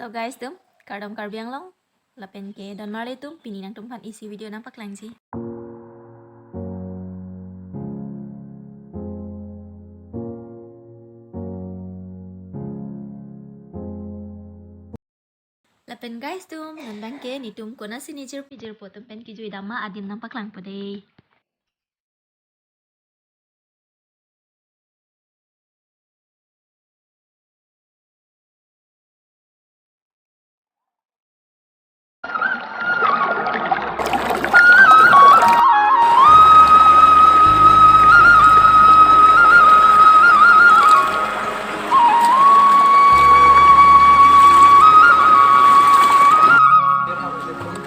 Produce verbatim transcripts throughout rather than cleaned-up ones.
To guys atum, kardom Karbi Anglong. Lapen ke don marli atum, pini nangtumphan isi video nangpaklangji. Lapen guys atum, non abangke netum konasi nejirpi jirpo atum pen kejui dam ma adim nangpaklangpo dei.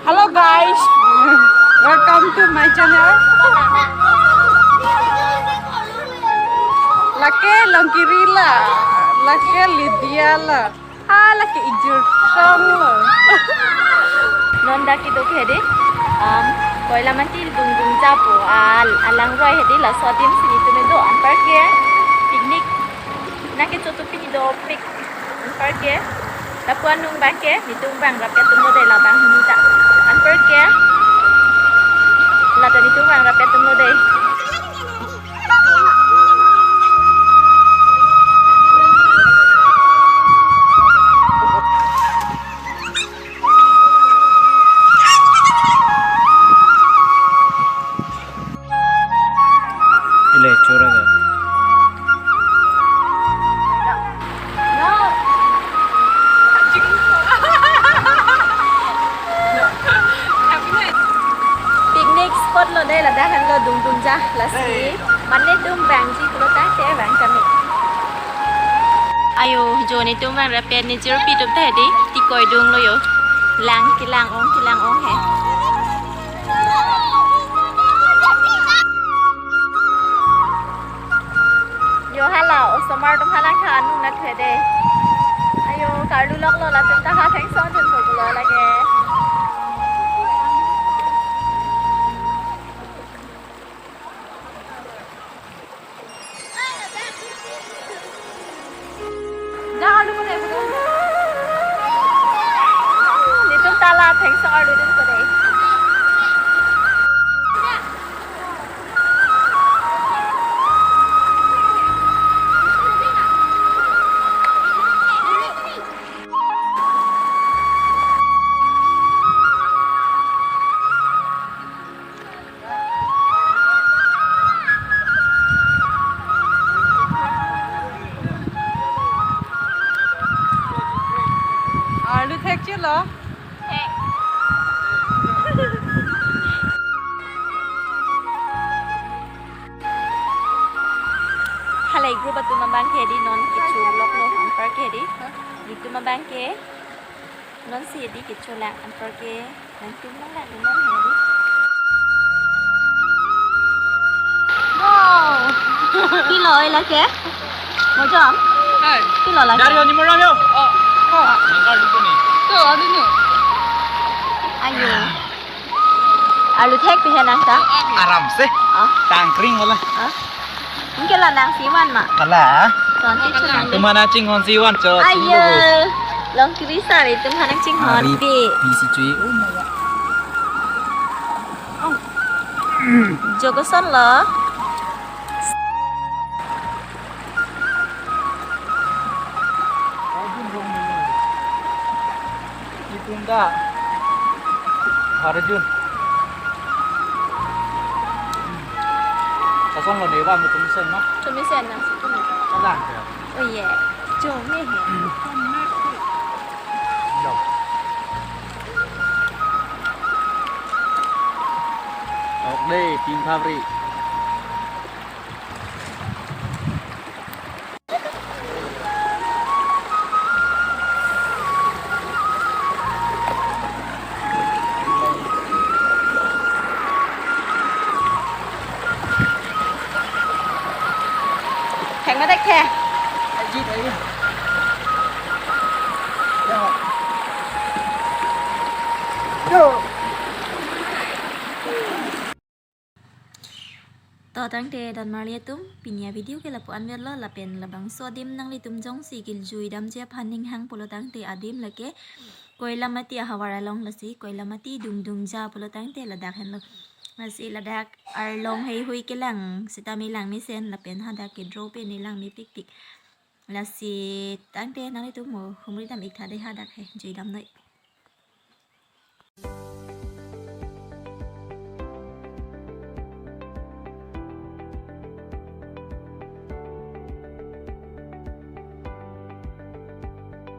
Hello guys, welcome to my channel. Lake Longkiri la, lake Lydia la, ha lake Ijirtong lo. Non dak kedo ke hedi, um, Koilamati Dungdungja pu al alangroi hedi, laso adim si netum kedo, anparke picnic nangkecho atum pini dopik. Anparke lapu anung abangke netum vang rapet atum lo dei, labang hini ta. Anparke lata netum vang rapet atum lo dei. Ile chora ga. Picnic spot lo dei, ladak henlo Dungdungja, lasi mane atum vangji pulo tangte vang kami. Ayo, jo netum vang rapet, nejirpi atum ta hedi, tikoi dung lo yo. Lang kelang ong, kelang ong he. Yo hala, osomar atum hala kha anung nat hedi. Ayo, karlu lok lo, latum ta ha thengsong dunpo pulo lake. Netum ta la thengsong arlu dunpo dei. Arlu thek chelo. Halai group atum abangke hedi non kecho lok lo, anparke hedi. Netum abangke non si hedi kecho lang, anparke nangtum lang lang non hedi. Wow. Pilo lake? Mojom? Hai. Pilo lake? Dari oni moram yo. Oh. Oh. Nangkar dulu nih. Tuh, aduh nih. Ayo. Arlu thek pi he nang ta? Aram se. Ah. Tangkring wala. Ah. Mungkin la nang siwan ma. Kala. Tonti chunang de. Tum ha nangchinghon siwan cho. Ayo. Longkiri sar itum ha nangchinghon. Ari pi. Pi si chui. Oh, maya. Oh. Jo koson lo. Itum ta Arjun. Koson lo, dewa mo tumisen ma? Tumisen nang si tum. Kalang ke? Oh, iya. Cumi he. Dong. Ok dei, pin phabri. Thek ma thek the? Yo. Tangte donmarli atum, pini avideo ke lapu-an vetlo, lapen labangso adim nanglitum jongsi kejui damji aphan ninghang pulo tangte adim lake Koilamati ahavar along, lasi Koilamati Dungdungja pulo tangte ladak henlo. Lasi ladak arlong heihui kelang sitame langmesen lapen hadak ke draw pen ne langmepikpik. Lasi tangte nanglitum mo humri dam-ik tha dei, hadak he jui damnoi.